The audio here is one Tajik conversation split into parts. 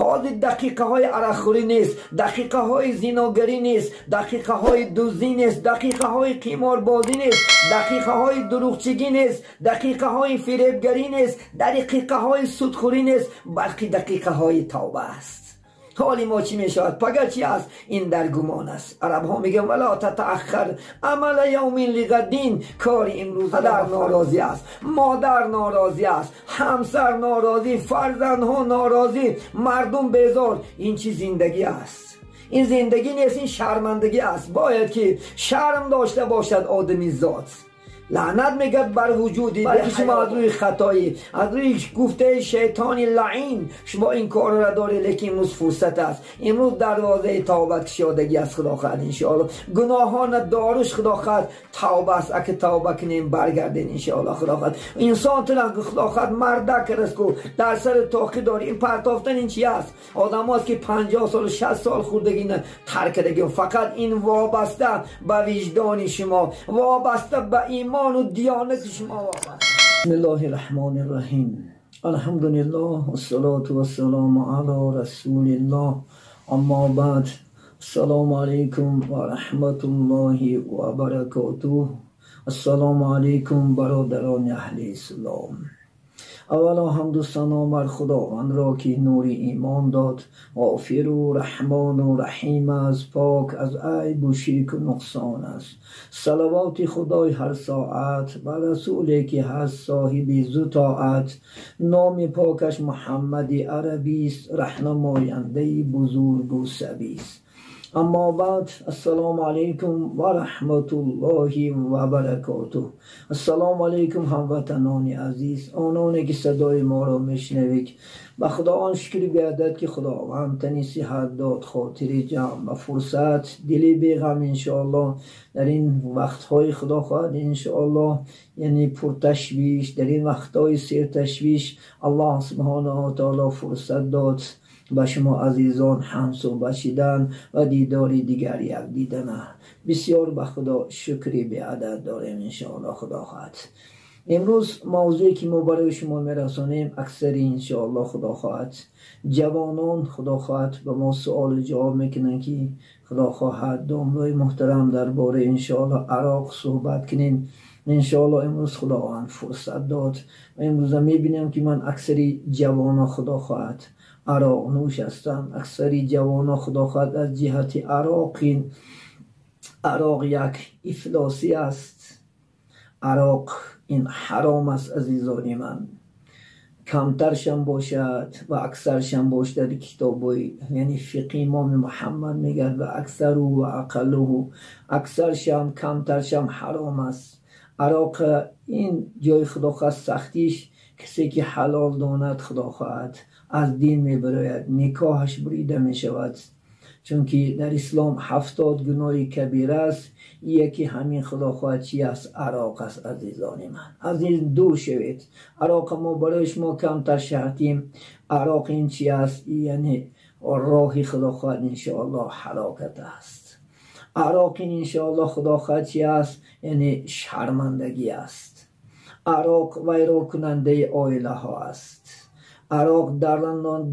Ҳозир дақиқаҳои арақхӯрӣ нест, дақиқаҳои зиногарӣ нест, дақиқаҳои дуздӣ нест, дақиқаҳои қиморбозӣ нест, дақиқаҳои дурӯғчигӣ нест, дақиқаҳои фиребгарӣ нест, дақиқаҳои судхӯрӣ нест, балки дақиқаҳои тавба аст. Ҳоли мо чӣ мешавад? Пага чӣ аст? Ин дар гумон аст. Арабҳо мегӯянд: вала татааххар амала явмин лиғаддин. Кори имрӯз падар норозӣ аст, модар норозӣ аст, ҳамсар норозӣ, фарзандҳо норозӣ, мардум безор. Ин чӣ зиндагӣ аст? Ин зиндагӣ нест, ин шармандагӣ аст. Бояд ки шарм дошта бошад одами зот. Лаънат мегӯяд бар вуҷуди, балки шумо аз рӯи хатоӣ, аз рӯи гуфтаи шайтони лаъин шумо ин корро доред, лекин имрӯз фурсат аст. Имрӯз дарвозаи тавба кушодагӣ аст, худо хоҳад иншоалло. Гуноҳона доруш, худо хоҳад, тавба аст. Аки тавба кунем, баргардем, иншоалло, худо хоҳад. Инсон тuna, худо хоҳад, мардак аст ку дар сари тоқӣ дори. Ин партофтан ин чи аст? Одамост ки 50 солу 60 сол хурдагина тарк кардагӣ. Фақат ин вобаста ба виҷдони шумо, вобаста ба имон имону диёнати шумо вобаста. Бисмиллоҳи раҳмони раҳим. Алҳамдулиллоҳ вассалоту вассалому ало расулиллоҳ. Аммо баъд, ассалому алайкум ва раҳматуллоҳи ва баракотуҳ. Ассалому алайкум, бародарони аҳли ислом. Аввало ҳамду сано бар Худовандро, ки нури имон дод. Ғофиру раҳмону раҳим аст, пок аз айбу ширку нуқсон аст. Салавоти Худои ҳар соат бар расуле, ки ҳаст соҳиби зу тоат. Номи покаш Муҳаммади арабист, раҳнамояндаи бузургу сабист. Аммо баъд, ассалому алайкум ва раҳматуллоҳи ва баракотуҳ. Ассалому алайкум, ҳамватанони азиз, ононе ки садои моро мешунавед. Ба Худованд шукри беадад, ки Худованд тани сиҳат дод, хотири ҷамъ ба фурсат, дили беғам, иншоаллоҳ, дар ин вақтҳои, худо хоҳад, иншоаллоҳ, яъне пурташвиш, дар ин вақтҳои серташвиш Аллоҳ субҳонаҳу ва таоло фурсат дод ба шумо азизон ҳамсӯҳбат шидан ва дидори дигар як дидана. Бисёр ба Худо шукри беадад дорем, иншоаллоҳ, худо хоҳад. Имрӯз мавзӯе ки мо барои шумо мерасонем, аксари, иншоаллоҳ, худо хоҳад, ҷавонон, худо хоҳад, ба мо суолу ҷавоб мекунанд, ки худо хоҳад, домлои муҳтарам, дар бораи, иншоаллоҳ, ароқ суҳбат кунем. Иншоаллоҳ, имрӯз Худованд фурсат дод ва имрӯза мебинем, ки ман аксари ҷавонон, худо хоҳад, ароқнӯш ҳастанд. Аксари ҷавонон, худо хоҳад, аз ҷиҳати ароқ, ин ароқ як ифлосӣ аст. Ароқ ин ҳаром аст, азизони ман. Камтаршам бошад ва аксаршам бошад, дар китобҳои, яъне фиқи имоми Муҳаммад мегӯяд: ва аксару ва ақаллуҳу, аксаршам, камтаршам ҳаром аст. Ароқ ин ҷои, худо хоҳад, сахтиш, касе ки ҳалол донад, худо хоҳад, аз дин мебарояд, никоҳаш бурида мешавад, чунки дар ислом 70 гуноҳи кабира аст, яке ҳамин, худо хоҳад, чи аст? Ароқ аст. Азизони ман, аз ин дур шавед. Ароқа мо барои шумо камтар шаҳтим. Ароқ ин чи аст? Яъне роҳи, худо хоҳад, иншоаллоҳ, ҳалокат аст. Ароқ ин, иншоаллоҳ, худо хоҳад, чи аст? Яъне шармандагӣ аст. Ароқ вайронкунандаи оилаҳо аст. Ароқ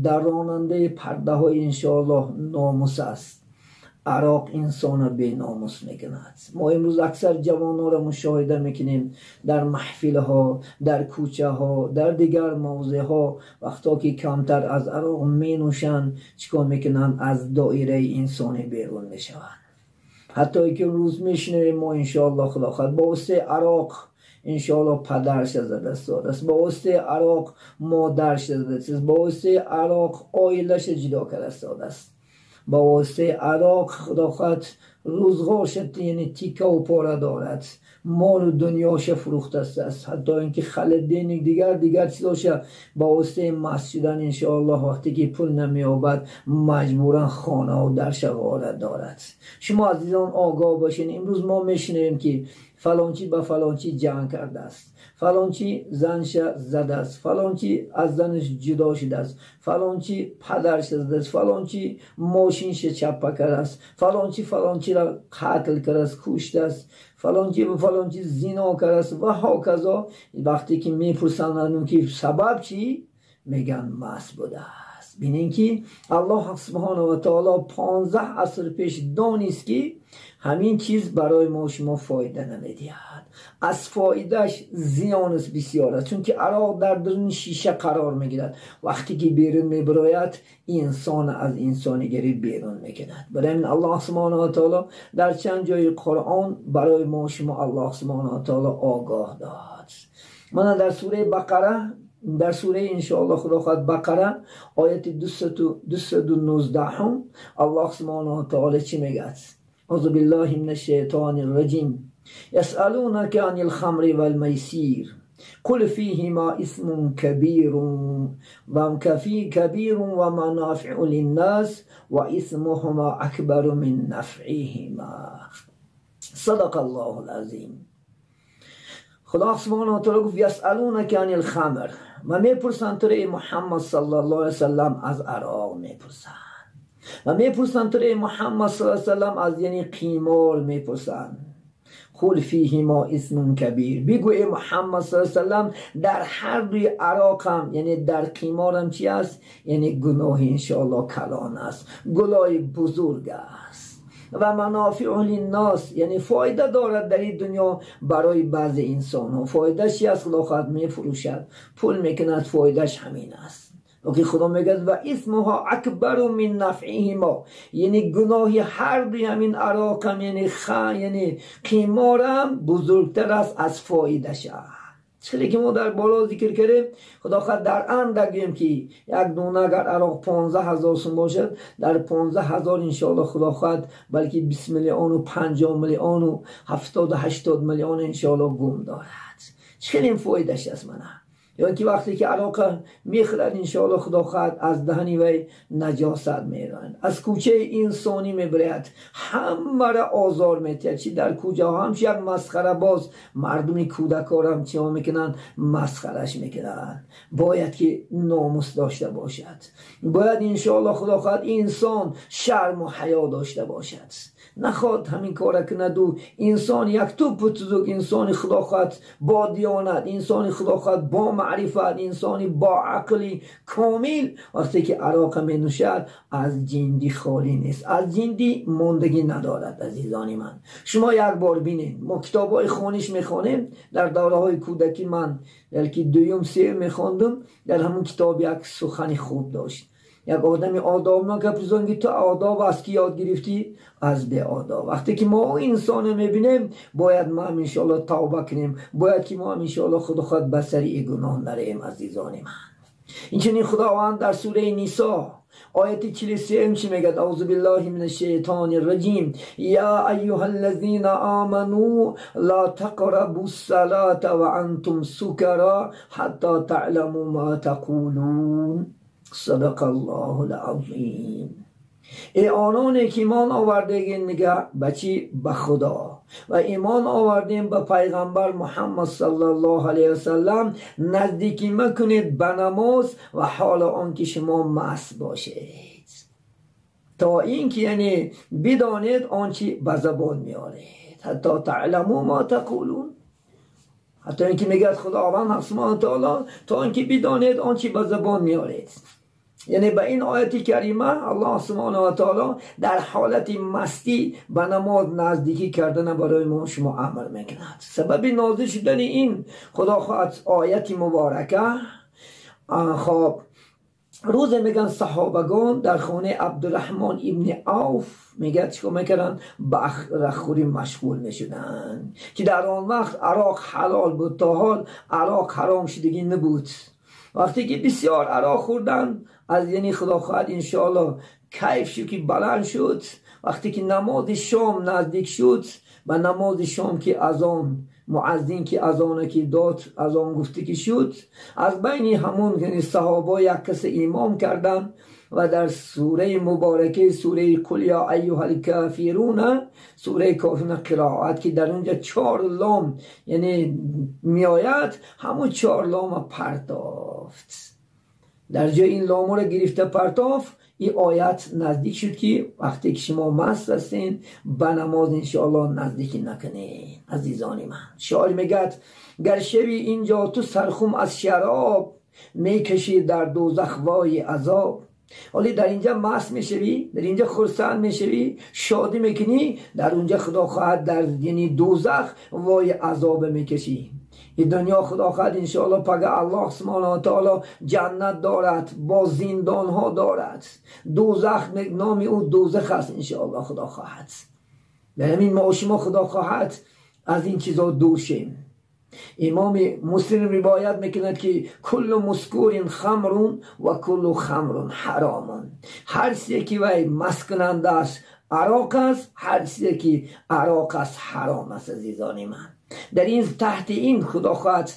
даронандаи пардаҳои, иншоаллоҳ, номус аст. Ароқ инсонро беномус мекунад. Мо имрӯз аксар ҷавононро мушоҳида мекунем дар маҳфилҳо, дар кӯчаҳо, дар дигар мавзеъҳо. Вақто ки камтар аз ароқ менӯшанд, чӣ кор мекунанд? Аз доираи инсонӣ берун мешаванд. Ҳатто ки рӯз мешунавем мо, иншоаллоҳ, худо хоҳад, ба воситаи ароқ, иншоаллоҳ, падарша задаст додааст, ба воситаи ароқ модарша задааст, ба воситаи ароқ оилаша ҷудо кардааст додааст, ба воситаи ароқ, худо хоҳад, рӯзғорша, яъне тикаву пора дорад, молу дунёша фурӯхтааст, ҳатто ин ки халиддини дигар дигар чизоша ба воситаи маст шудан, иншоаллоҳ, вақте ки пул намеёбад, маҷбуран хонаву дарша ғорат дорад. Шумо азизон огоҳ бошед. Имрӯз мо мешунавем, ки фалончӣ ба фалончӣ ҷанг кардааст, фалончӣ занша задааст, фалончӣ аз занаш ҷудо шудааст, фалончӣ падарша задааст, фалончӣ мошинша чаппа кардааст, фалончӣ фалончиро қатл кардааст, куштааст, фалончӣ ба фалончӣ зино кардааст ва ҳоказо. Вақте ки мепурсанд, ки сабаб чӣ, мегӯянд маст будааст. Бинем ки Аллоҳ субҳонаҳу ва таоло 15 аср пеш донист, ки ҳамин чиз барои мо шумо фоида намедиҳад, аз фоидааш зиёнаш бисёр аст, чунки ароқ дар даруни шиша қарор мегирад, вақте ки берун мебарояд, инсон аз инсонигарӣ берун мекунад. Барои ҳамин Аллоҳ субҳонаҳу ва таоло дар чанд ҷои Қуръон барои мо шумо Аллоҳ субҳонаҳу ва таоло огоҳ дод. Мана дар сураи Бақара, дар сураи иншоаллоҳ худо хоҳад Бақара, ояти 219, Аллоҳ субҳонаҳу ва таоло чӣ мегӯяд? أعوذ بالله من الشيطان الرجيم. يسألونك عن الخمر والميسير قل فيهما إثم كبير ومنافع للناس وإثمهما أكبر من نفعهما. صدق الله العظيم. خدا سبحانه وتعالی گفت یسألونک عن الخمر، و میپرسند تو محمد صلی الله علیه وسلم از عراق میپرسند، و میپرسند تو محمد صلی الله علیه وسلم از یعنی قیمار میپرسند. قل فیهما اثم کبیر، بگو ای محمد صلی الله علیه وسلم در هر دوی عراق هم یعنی در قیمار هم چی است؟ یعنی گناه انشاءالله کلان است، گناه بزرگ است. و منافع للناس، یعنی فایده دارد در این دنیا برای بعض انسان ها. فایده چی است؟ خدا خواهد میفروشد، پول میکند، فایدهش همین است. وقتی خدا میگه و اسمها اکبر من نفعهما، یعنی گناه هر دوی همین عراق هم یعنی یعنی قیمارم بزرگتر است از فایدهش. چیزی که ما در بالا ذکر کردیم، خدا خواهد در اندک گویم که یک دونه اگر عراق 15,000 سوم باشد، در 15,000 انشاءالله خدا خواهد بلکه 20 میلیون و 50 میلیون و 70 و 80 میلیون انشاءالله گم دارد. چه این فایدهش است منه؟ یا اینکه وقتی که عراق میخورد انشاءالله خدا خواهد از دهنی وی نجاست میرند، از کوچه انسانی میبرد، همه را آزار میتید. چی در کوچه ها هم یک مسخره باز مردمی کودکار هم چی ها میکنن، مسخرش میکنن. باید که ناموس داشته باشد، باید انشاءالله خدا خواهد انسان شرم و حیا داشته باشد، نخواد همین کار کند. و انسان یک توپ تزوگ، انسان خدا خواهد با دیانت، انسان خدا خواهد با معرفت، انسانی با عقلی کامل وقتی که عراق می نوشد از جندی خالی نیست، از جندی ماندگی ندارد. عزیزان من شما یک بار بینید، ما کتاب های خانش میخوانیم، در دوره های کودکی من در که دویم سه میخواندم، در همون کتاب یک سخنی خوب داشت، یک آدم آدابناک پرسان که تو آداب از کی یاد گرفتی؟ از به آداب. وقتی که ما انسان میبینیم باید ما هم انشاءالله توبه کنیم، باید که ما هم انشاءالله خدا خود به سر ای گناه نریم. عزیزان من اینچنین خداوند در سوره نساء آیت 43 چی میگه؟ اعوذ بالله من الشیطان الرجیم، یا ایها الذین آمنوا لا تقربوا الصلاة وانتم سکرا حتی تعلموا ما تقولون. صدق الله العظیم. ای آنانی که ایمان آوردگین، میگه بچی؟ به خدا و ایمان آوردیم به پیغمبر محمد صلی الله علیه وسلم، نزدیکی مکنید به نماز و حال آنکه شما مست باشید، تا اینکه یعنی بدانید آنچه به زبان میارید. حتی تعلموا ما تقولون، حتی اینکه میگه خداوند سبحانه تعالی تا اینکه بدانید آنچه به زبان میارید. یعنی به این آیت کریمه الله سبحانه و تعالی در حالت مستی به نماز نزدیکی کردن برای ما شما امر میکند. سبب نازل شدن این خدا خواهد آیت مبارکه، خب روز میگن صحابگان در خانه عبدالرحمن ابن عوف میگه چیکار میکردن؟ به عرقخوری مشغول میشدن که در آن وقت عراق حلال بود، تا حال عراق حرام شدگی نبود. وقتی که بسیار عراق خوردن از یعنی خدا خواهد انشاءالله کیف شد که بلند شد. وقتی که نماز شام نزدیک شد و نماز شام که اذان مؤذن که اذان که داد، اذان گفته که شد، از بین همون یعنی صحابه یک کس امام کردن و در سوره مبارکه سوره قل یا ایها الکافرون، سوره کافرون قرائت که در اونجا 4 لام یعنی میآید، همون 4 لام پرتافت. در جای این لام را گرفته پرتافت، این آیت نزدیک شد که وقتی که شما مست هستین به نماز انشاءالله نزدیکی نکنین. عزیزان من شاعر میگه گر شوی اینجا تو سرخم از شراب، میکشی در دوزخ وای عذاب. ولی در اینجا مست میشوی، در اینجا خرسند میشوی، شادی میکنی، در اونجا خدا خواهد در یعنی دوزخ وای عذاب میکشی. این دنیا خدا خواهد انشاءالله پگه الله سبحانه و تعالی جنت دارد، با زندان ها دارد، دوزخ نام او دوزخ است انشاءالله خدا خواهد. در همین ما و شما خدا خواهد از این چیزا دور شیم. امام مسلم روایت میکند که کل مسکور خمر و کل خمر حرام. هر چیزی که وی مست کننده است عراق است، هر چیزی که عراق است حرام است. عزیزان من، در این تحت این خدا خواهد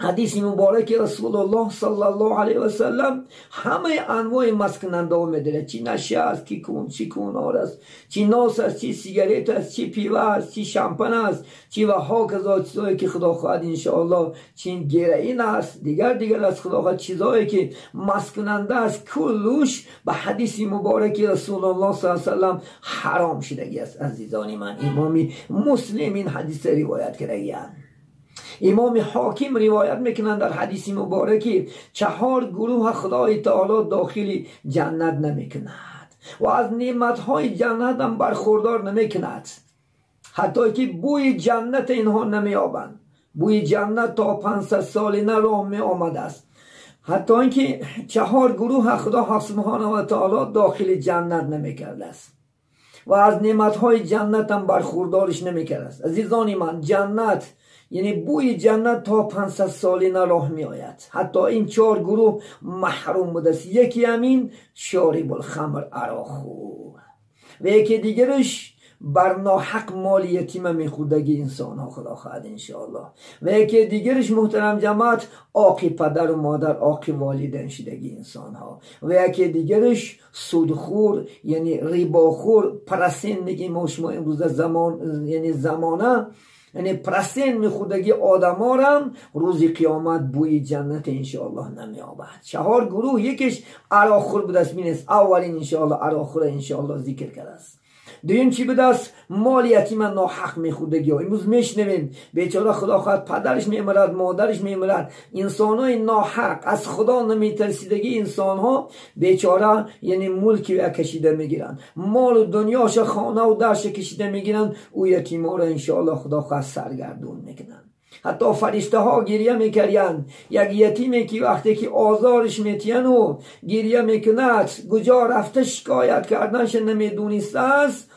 حدیث مبارک رسول الله صلی الله علیه و سلم همه انواع مست کننده ها میداره، چی نشه است، کی کون، چی کونار است، چی ناس است، چی سیگارت است، چی پیوه است، چی شامپن است، چی و هاکذا چیزایی که خدا خواهد انشاءالله، چی گرئین است، دیگر از خدا خواهد چیزایی که مست کننده است کلوش به حدیث مبارک رسول الله صلی الله علیه و سلم حرام شدگی است. عزیزان من، امام مسلم این حدیث روایت کرده. امام حاکم روایت میکنند در حدیث مبارکی 4 گروه خدای تعالی داخل جنت نمیکند و از نعمتهای جنت هم برخوردار نمیکند، حتی که بوی جنت اینها نمیابند. بوی جنت تا 500 سال نه راه می آمده است. حتی اینکه 4 گروه خدا سبحانه و تعالی داخل جنت نمیکرده است و از نعمتهای جنت هم برخوردارش نمیکرده است. عزیزان من، جنت یعنی بوی جنت تا 500 سالی نه راه می آید. حتی این 4 گروه محروم بوده است. یکی همین شارب الخمر عراقخور و یکی دیگرش بر ناحق مال یتیم میخوردگی انسان ها خدا خواهد انشاءالله، و یکی دیگرش محترم جماعت عاقی پدر و مادر، عاقی والدین شدگی انسان ها، و یکی دیگرش سودخور یعنی رباخور، پرسین میگیم ما شما امروز زمان یعنی زمانه، یعنی پرسین میخوردگی آدم هم روز قیامت بوی جنت انشاءالله نمیابد. 4 گروه، یکیش عراقخور بوده است، مینست اولین انشاءالله عراقخور انشاءالله ذکر کرده است. دویم چی بوده است؟ مال یتیم ناحق میخوردگی ها. امروز میشنویم بیچاره خدا خواهد پدرش میمرد، مادرش میمرد، انسان های ناحق از خدا نمیترسیدگی انسان ها بیچاره یعنی ملکی و کشیده میگیرن، مال و دنیاش خانه و درش کشیده میگیرن، او یتیم ها را انشاءالله خدا خواهد سرگردون میکنن. حتی فرشته ها گریه میکردن یک یتیمی که وقتی که آزارش میتین و گریه میکند کجا رفته شکایت کردنش نمیدونسته است،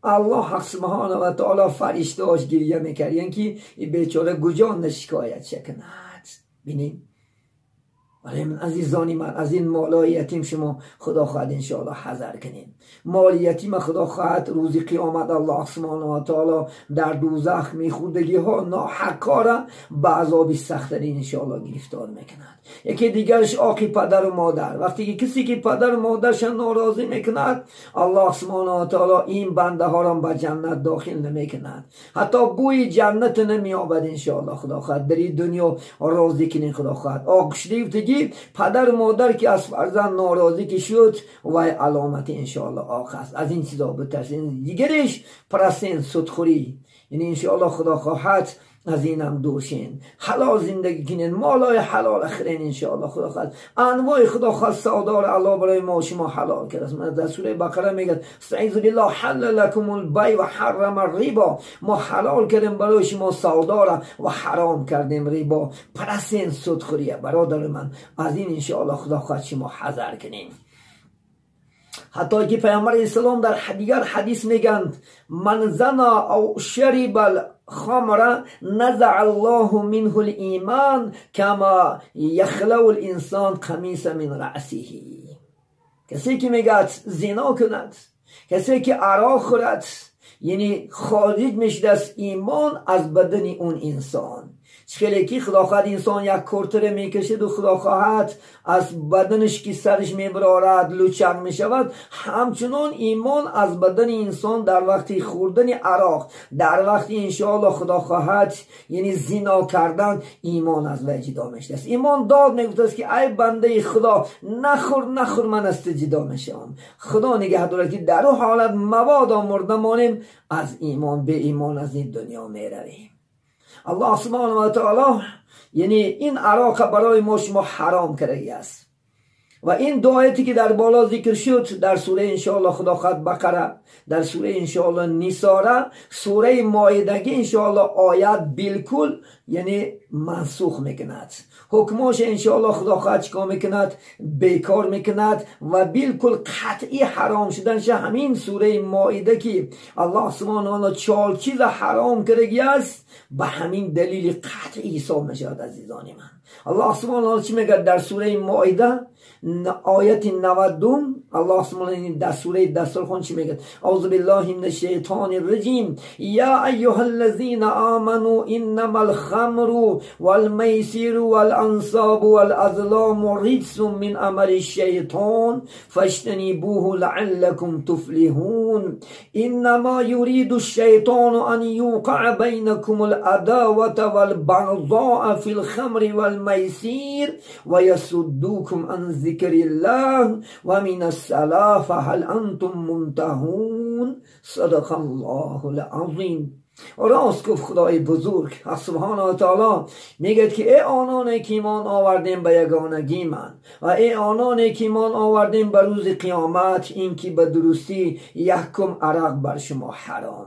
الله حق سبحانه و تعالی فرشته هاش گریه میکردن که بیچاره کجا شکایت شکند. بینیم ولی من عزیزانی من، از این مالای یتیم شما خدا خواهد انشاءالله حذر کنین. مال یتیم خدا خواهد روز قیامت الله سبحانه و تعالی در دوزخ میخوردگی ها ناحق‌ها به عذاب سخت‌ترین انشاءالله گرفتار میکند. یکی دیگرش عاقی پدر و مادر، وقتی که کسی که پدر و مادرش ناراضی میکند الله سبحانه و تعالی این بنده ها را به جنت داخل نمیکند، حتی بوی جنت نمیابد انشاءالله خدا خواهد در این دنیا راضی کنین خدا خواهد. آقشتی پدر و مادر که از فرزند ناراضی که شد وای علامت انشاءالله آخ است. از این چیزا بترسین. دیگرش پرسین سودخوری، یعنی انشاءالله خدا خواهد از اینم دور شین، حلال زندگی کنین، مالای حلال خرین انشاءالله خدا خواهد. انواع خدا خواهد سودار الله برای ما شما حلال کرد. من در سوره بقره میگه استعیذ بالله حل لکم البیع و حرم الربا، ما حلال کردیم برای شما سودار و حرام کردیم ربا. پرسین سودخوریه برادر من، از این انشاءالله خدا خواهد شما حذر کنین. حتی که پیامبر اسلام در دیگر حدیث میگند من زنا او شرب الخمر نزع الله منه الایمان کما یخلو الانسان قمیص من رأسه. کسی که میگه زنا کند، کسی که عراق خورد، یعنی خارج میشد از ایمان از بدن اون انسان. خیلی که خدا خواهد انسان یک کرتره میکشد و خدا خواهد از بدنش که سرش میبرارد لوچک میشود، همچنان ایمان از بدن انسان در وقتی خوردن عراق، در وقتی انشاءالله خدا خواهد یعنی زنا کردن، ایمان از وی جدا میشد است. ایمان داد میگفت است که ای بنده خدا نخور نخور من از تو جدا میشم. خدا نگه دارد که در اون حالت مبادا مرده مانیم از ایمان به ایمان از این دنیا میرویم. الله سبحانه و تعالی یعنی این عراق برای ما شما حرام کرده است. و این دو آیتی که در بالا ذکر شد در سوره انشاءالله خدا خواهد بقره، در سوره انشاءالله نساره، سوره مائده انشاءالله آیت بالکل یعنی منسوخ میکند. حکماش انشاءالله خدا خواهد چیکار میکند؟ بیکار میکند و بالکل قطعی حرام شدنش همین سوره مائده که الله سبحانه و تعالی 4 چیز حرام کردگی است، به همین دلیل قطعی حساب میشود. عزیزان من، الله سبحانه و تعالی چی میگه در سوره مائده آیت 92؟ الله سبحانه در سوره دسترخوان چی میگه؟ اعوذ بالله من الشیطان الرجیم، یا ایها الذین آمنوا انما الخمر والمیسر والانصاب والازلام رجس من عمل الشیطان فاجتنبوه لعلكم تفلحون، انما يريد الشیطان ان يوقع بینکم العداوة والبغضاء في الخمر والمیسر ويصدوكم عن ذکر الله ومن الصلاة فهل انتم منتهون. صدق الله العظیم. راست گفت خدای بزرگ سبحانه و تعالی، میگه که ای آنان که ایمان آوردیم به یگانگی من و ای آنان که ایمان آوردیم به روز قیامت، این که به درستی یکم عرق بر شما حرام،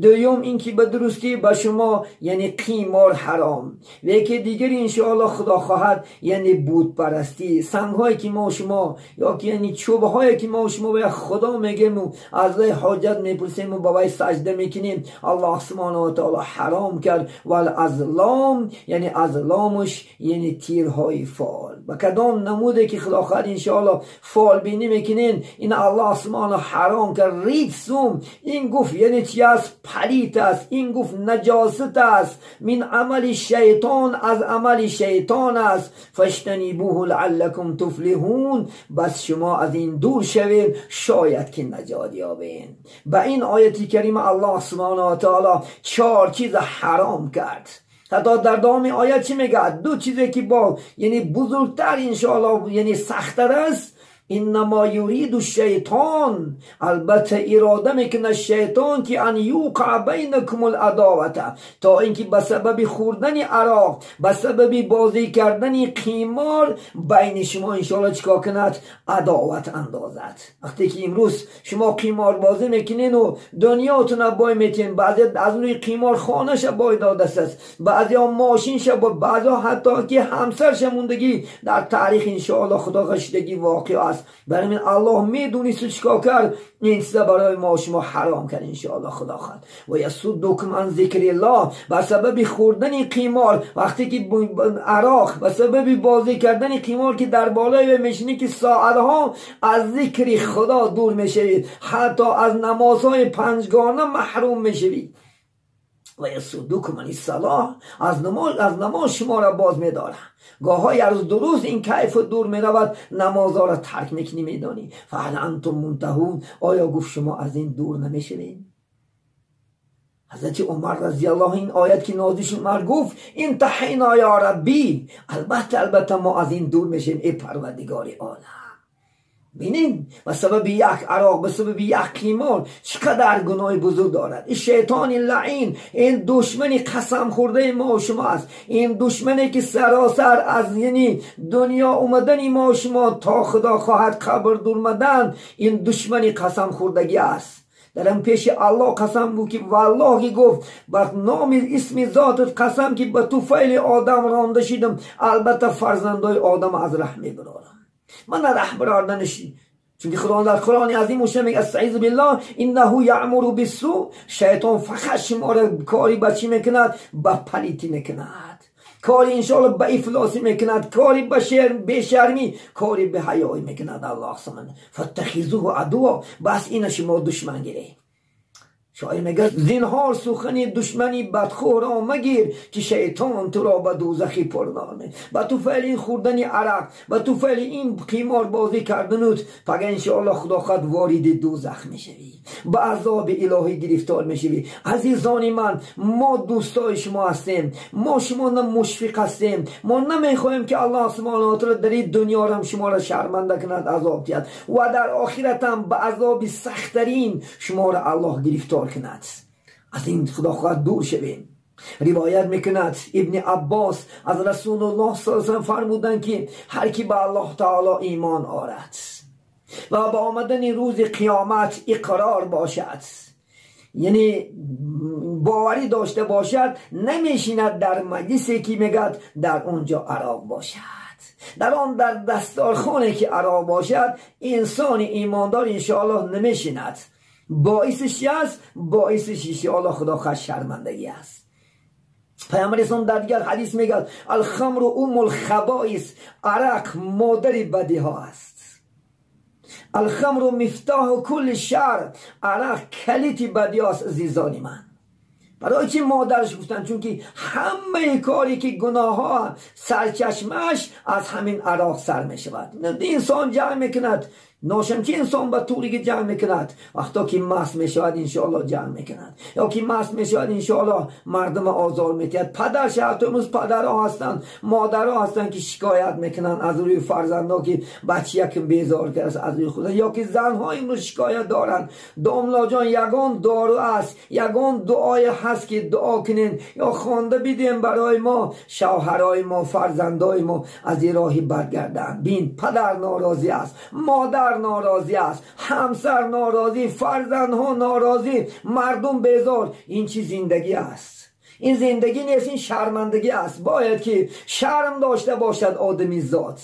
دوم اینکه به درستی به شما یعنی قیمار حرام، و یکی دیگر انشاءالله خدا خواهد یعنی بت پرستی، سنگ هایی که ما شما یا که یعنی چوب هایی که ما شما به خدا میگیم و از وی حاجت میپرسیم و به وی سجده میکنیم، الله سبحانه و تعالی حرام کرد. والازلام یعنی ازلامش یعنی تیرهای فال، و کدام نموده که خدا خواهد انشاءالله فال بینی میکنین، این الله سبحانه حرام کرد. ریتسوم این گفت یعنی چی است؟ پلیت است، این گفت نجاست است، من عمل شیطان، از عمل شیطان است، فاجتنبوه لعلکم تفلحون، بس شما از این دور شوید شاید که نجات یابین. به این آیت کریمه الله سبحانه و تعالی 4 چیز حرام کرد. حتی در دوام آیت چی میگه؟ دو چیزی که با یعنی بزرگتر انشاءالله یعنی سختتر است، انما یرید الشیطان، البته اراده میکنه شیطان که ان یوقع بینکم العداوة، تا اینکه به سبب خوردن عراق، به سبب بازی کردن قیمار بین شما انشاءالله چیکار کند؟ عداوت اندازد. وقتی که امروز شما قیمار بازی میکنین و دنیاتون بای میتین، بعضی از روی قیمار خانهش بای داده است، بعضی ها ماشینش بای، بعضی ها حتی که همسرش موندگی در تاریخ انشاءالله خدا غشیدگی واقع است. برای من الله میدونست چیکار کرد، این چیزا برای ما شما حرام کرد انشاءالله خدا خواهد. و یصدکم عن ذکر الله، به سبب خوردن قیمار، وقتی که عراق به سبب بازی کردن قیمار که در بالای میشینی که ساعتها از ذکر خدا دور میشوید، حتی از نمازهای پنجگانه محروم میشوید. و یصدکم عن الصلاه، از نماز شما را باز میداره. گاه‌های از دو روز این کیف دور میرود، نمازها را ترک میکنی میدانی. فهل انتم منتهون، آیا گفت شما از این دور نمیشوید؟ حضرت عمر رضی الله این آیت که نازل شد، عمر گفت انتهینا یا ربی، البته ما از این دور میشیم ای پروردگار عالم. بینین به سبب یک عراق، به سبب یک قیمار چقدر گناه بزرگ دارد. این شیطان لعین، این دشمنی قسم خورده ما و شما است، این دشمنی که سراسر از یعنی دنیا اومدن ما و شما تا خدا خواهد قبر دور مدن، این دشمنی قسم خوردگی است. درم پیش الله قسم بود که والله گفت بر نام اسم ذاتت قسم که به توفیل آدم رانده شدم، البته فرزندای آدم از رحم برارم. من رحم براردنش، چون خدا در قرآن عظیم و میگه استعیذ بالله انه یأمر بالسوء، شیطان فقط شما را کاری به چی میکند؟ به پلیتی میکند، کاری انشاءالله به افلاسی میکند، کاری به بشرمی، کاری به حیایی میکند. الله سبحانه فاتخذوه عدوا، بس اینا شما دشمن گیره. شاعر میگه زینهار سخنی دشمنی بدخواه را مگیر که شیطان تو را به دوزخی پرنامه. به تو فعل این خوردن عرق، به تو فعل این قیمار بازی کردنوت، پگه انشاءالله خدا خود وارد دوزخ میشوی، به عذاب الهی گرفتار میشوی. عزیزان من، ما دوستای شما هستیم، ما شما نه مشفق هستیم، ما نمیخواهیم که الله سبحانه و تعالی در این دنیا هم شما را شرمنده کند، عذاب دهد و در آخرت هم به عذاب سختترین شما را الله گرفتار کند. از این خدا خواهد دور شویم. ривоят мекунад Ибни Аббос аз Расулуллоҳ саллаллоҳу алайҳи васаллам фармуданд, ки ҳар ки ба Аллоҳ таоло имон орад ва ба омадани рӯзи қиёмат иқрор бошад, яъне боварӣ дошта бошад, намешинад дар маҷлисе ки мегӯяд дар он ҷо ароқ бошад. Дар он дар дастархоне ки ароқ бошад, инсони имондор иншоаллоҳ намешинад. Боисиш чи аст? Боисиш иншоаллоҳ худо хоҳад шармандагӣ аст. Паёмбари ислом дар дигар ҳадис мегӯяд: алхамру уммул хабоис, арақ модари бадиҳо аст. Алхамру мифтоҳу кулли шар, арақ калити бадиҳо аст. Азизони ман, барои чи модараш гуфтанд? Чунки ҳамаи коре ки гуноҳҳо сарчашмааш аз ҳамин ароқ сар мешавад. Инсон ҷамъ мекунад, ношамчи инсон ба туриги ҷамъ мекунад, вақто ки маст мешавад иншоаллоҳ ҷамъ мекунад, ё ки маст мешавад иншоаллоҳ мардума озор метиҳад. Падар ҳатто имрӯз падарҳо ҳастанд, модарҳо ҳастанд, ки шикоят мекунанд аз рӯи фарзандҳо, ки бача якм безор кардааст аз рӯи худа, ё ки занҳо имрӯз шикоят доранд: домлоҷон, ягон дору аст, ягон дуое ҳаст ки дуо кунем ё хонда бидем барои мо, шавҳарҳои мо, фарзандҳои мо аз ин роҳи баргарданд. Бин, падар норозӣ аст, модар норозӣ аст, ҳамсар норозӣ, фарзандҳо норозӣ, мардум безор. Ин чӣ зиндагӣ аст? Ин зиндагӣ нест, ин шармандагӣ аст. Бояд ки шарм дошта бошад одами зот.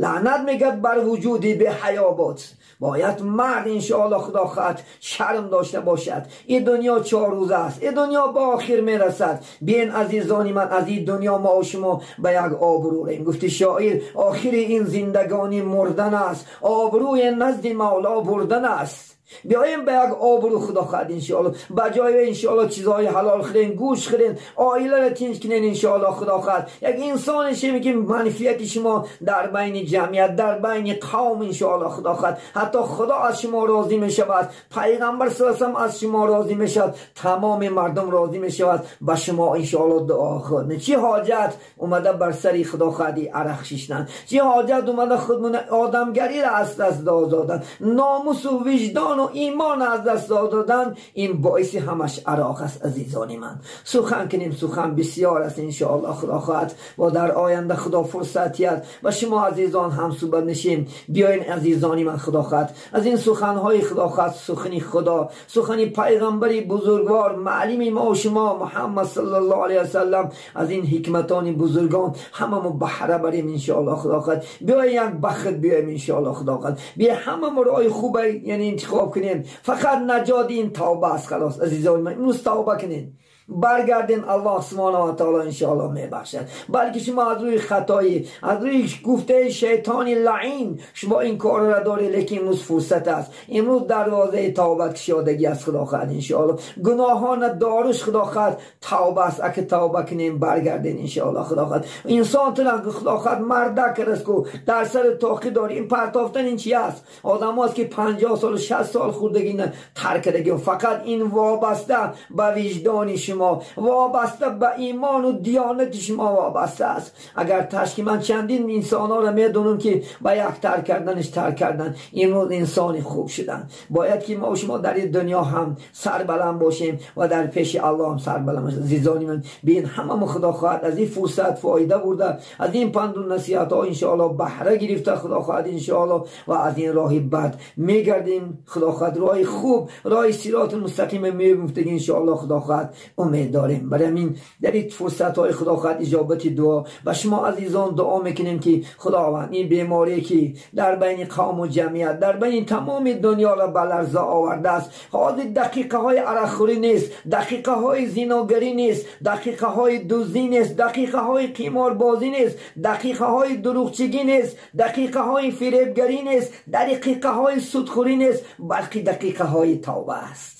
Лаънат мегӯяд бар вуҷуди беҳаё буд. Бояд мард иншоаллоҳ худо хоҳад шарм дошта бошад. Ин дунё 4 рӯз аст, ин дунё ба охир мерасад. Биен азизони ман, аз ин дунё мо шумо ба як обрӯ рем. Гуфти шоир: охири ин зиндагонӣ мурдан аст, обрӯи назди мавло бурдан аст. Биёем ба як обрӯ худо хоҳад иншоаллоҳ. Ба ҷои иншоаллоҳ чизҳои ҳалол хӯрем, гӯшт хӯрем, оиларо тинҷ кунем иншоаллоҳ худо хоҳад. Як инсоне шем ки манфиати шумо дар байни ҷамъият, дар байни қавм иншоаллоҳ худо хоҳад. Ҳатто худо аз шумо розӣ мешавад, пайғамбар саллаллоҳу алайҳи васаллам аз шумо розӣ мешавад, тамоми мардум розӣ мешавад, ба шумо иншоаллоҳ дуо хоҳад. Чӣ ҳоҷат омада бар сари худо хоҳад арақ шиштан? Чӣ ҳоҷат омада худмон одамгариро аз даст додан, номусу виҷдон و ایمان از دست دادن؟ این باعث همش عراق است. عزیزان من، سخن کنیم، سخن بسیار است انشاءالله خدا خواهد و در آینده خدا فرصتیت و شما عزیزان هم صحبت نشیم. بیاین عزیزانی من خدا خواهد از این سخنهای خدا خواهد، سخنی خدا، سخنی پیغمبری بزرگوار معلم ما و شما محمد صلی الله علیه وسلم، از این حکمتان بزرگان همه ما بهره بریم انشاءالله خدا خواهد. بیاین یک بخت بیایم انشاءالله خدا خواهد، بیا همه ما راه خوب یعنی انتخاب کنیم. فقط نجات این توبه است. خلاص عزیزان من، امروز توبه کنین، برگردین، الله سبحانه و تعالی انشاءالله میبخشد. بلکه شما از روی خطایی، از روی گفته شیطان لعین شما این کار را دارید، لیکن امروز فرصت است، امروز دروازه توبه کشادگی است خدا خواهد انشاءالله. گناهان داروش خدا خواهد توبه است. اگه توبه کنیم برگردین انشاءالله خدا خواهد. انسان تنگ خدا خواهد مردک است که در سر تاقی داری. این پرتافتن این چی است؟ آدم هاست که 50 سال و 60 سال خوردگی ترک کردگی، فقط این وابسته به وجدان شما، وابسته به ایمان و دیانت شما وابسته است. اگر تشکی من چندین انسان ها را میدونم که با یک ترک کردنش ترک کردن، امروز انسان خوب شدن. باید که ما و شما در این دنیا هم سر بلند باشیم و در پیش الله هم سر بلند باشیم. عزیزان من، بین همه خدا خواهد از این فرصت فایده برده، از این پند و نصیحت ها انشاءالله بهره گرفته خدا خواهد انشاءالله، و از این راه بد میگردیم خدا خواهد راه خوب، راه صراط مستقیم میگفتیم انشاءالله خدا خواهد امید داریم. برای همین در این فرصت های خدا خواهد اجابت دعا و شما عزیزان دعا میکنیم که خداوند این بیماری که در بین قوم و جمعیت، در بین تمام دنیا را به لرزه آورده است، حاضر دقیقه های عرقخوری نیست، دقیقه های زیناگری نیست، دقیقه های دزدی نیست، دقیقه های قماربازی نیست، دقیقه های دروغچگی نیست، دقیقه های فریبگری نیست، دقیقه های سودخوری نیست، بلکه دقیقه های توبه است.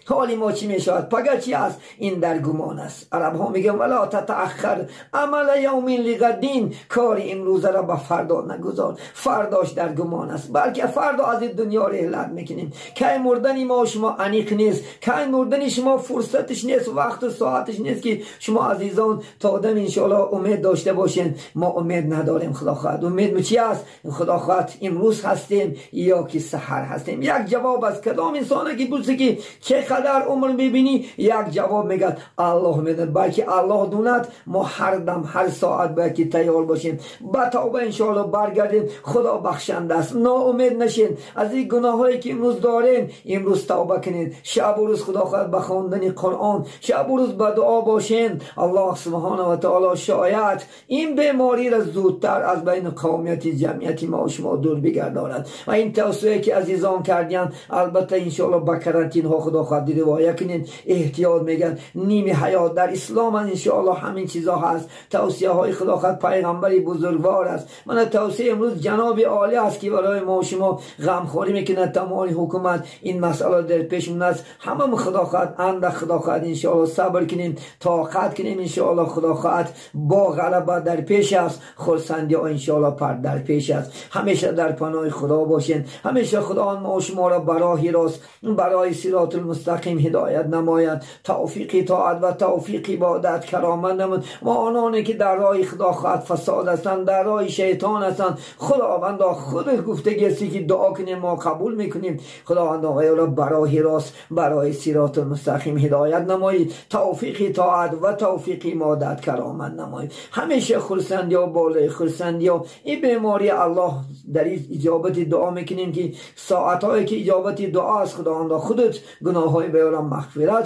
حال ما چی میشود؟ پگه چی است؟ این در گمان است. عرب ها میگن ولا تتأخر عمل یوم لغدین، کار امروز را به فردا نگذار، فرداش در گمان است، بلکه فردا از این دنیا رحلت میکنیم. کی مردن ما و شما انیق نیست، کی مردن شما فرصتش نیست، وقت و ساعتش نیست که شما عزیزان تا آدم انشاءالله امید داشته باشین. ما امید نداریم خدا خواهد. امید چی است؟ خدا خواهد امروز هستیم یا که سحر هستیم. یک جواب از کدام انسان که بوسه که چه қадар умр мебинӣ, як ҷавоб мегӯяд: Аллоҳ медонад. Балки Аллоҳ дунад. Мо ҳар дам, ҳар соат бояд ки тайёр бошем, ба тавба иншоалло баргардем. Худо бахшанда аст. Ноумед нашед аз ин гуноҳҳое ки имрӯз дорем. Имрӯз тавба кунед, шабу рӯз, Худо хоҳад, ба хондани Қуръон, шабу рӯз ба дуо бошем. Аллоҳ субҳона ва таоло шояд ин бемориро зудтар аз байни қавмияти ҷамъияти мо шумо дур бигардонад. Ва ин тавсияе ки азизон кардиянд, албатта, иншоалло, ба карантинҳо, Худо хоҳад, ривоя кунед, эҳтиёт мегӯянд ними ҳаёт дар ислом. Иншоалло, ҳамин чизо ҳаст. Тавсияҳои, Худо хоҳад, пайғамбари бузургвор аст. Мана тавсия имрӯз ҷаноби олӣ аст, ки барои мо шумо ғамхорӣ мекунад тамоми ҳукумат. Ин масъала дар пешмон аст. Ҳамам, Худо хоҳад, андак, Худо хоҳад, иншоалло, сабр кунем, тоқат кунем. Иншоалло, Худо хоҳад, бо ғалаба дар пеш аст, хурсандиҳо, иншоалло, дар пеш аст. Ҳамеша дар паноҳи Худо бошед. Ҳамеша Худованд мо шуморо ба роҳи рост, барои сиротулмустақим ҳидоят намояд, тавфиқи тоат ва тавфиқи ибодат каромат намуд. Ва ононе ки дар роҳи, Худо хоҳад, фасод ҳастанд, дар роҳи шайтон ҳастанд, Худовандо, худат гуфтагӣ ҳастӣ, ки дуо кунем, мо қабул мекунем. Худованд ояро ба роҳи рост, барои сиротулмустақим ҳидоят намоед, тавфиқи тоат ва тавфиқи ибодат каромат намоед. Ҳамеша хурсандиё болои хурсандиё. Ин беморӣ, Аллоҳ, дар иҷобати дуо мекунем, ки соатҳое ки иҷобати дуо аст, Худовандо, худат гуноҳҳои беёрам мағфират.